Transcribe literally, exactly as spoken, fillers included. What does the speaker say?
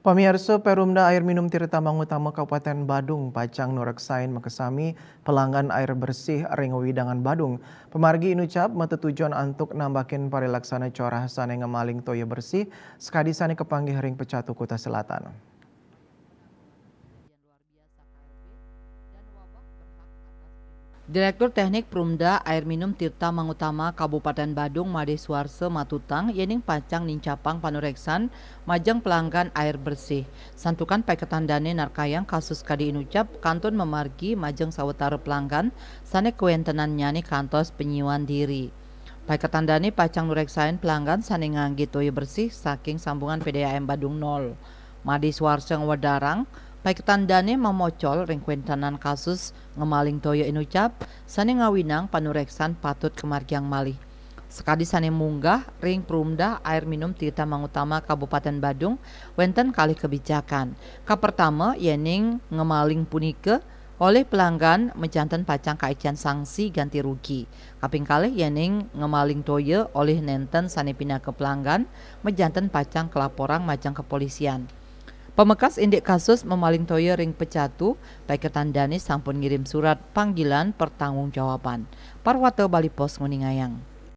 Pamiarsa, Perumda Air Minum Tirta Mangutama Kabupaten Badung pacang nureksain makasami pelanggan air bersih ring wewidangan Badung. Pamargi inucap matetujon antuk nambakin parilaksana corah sane ngemaling toya bersih sakadi sane kapanggih ring Pecatu Kuta Selatan. Direktur Teknik Perumda Air Minum Tirta Mangutama Kabupaten Badung, Made Suarsa, matutang yening pacang nincapang panureksan majeng pelanggan air bersih. Santukan paiketan dane narkayang kasus kadi inucap kantun mamargi majeng sawatara pelanggan sane kawentenannyane kantos panyiuan diri. Paiketan dane pacang nureksain pelanggan sane ngangge toya bersih saking sambungan P D A M Badung nol. Made Suarsa ngwedarang, paiketan dane mamocol ring kawentenan kasus ngemaling toya inucap sane ngawinang panureksan patut kamargiang malih. Sakadi sane munggah ring Perumda Air Minum Tirta Mangutama Kabupaten Badung, wenten kalih kebijakan. Kapertama, yening ngemaling punika olih pelanggan majanten pacang kaician sanksi ganti rugi. Kaping kalih, yening ngemaling toya olih nenten sane pinaka pelanggan, majanten pacang kalaporang majeng kepolisian. Pamekas indik kasus mamaling toya ring Pecatu, paiketan dane sampun ngirim surat panggilan pertanggungjawaban. Parwata Bali Post nguningayang.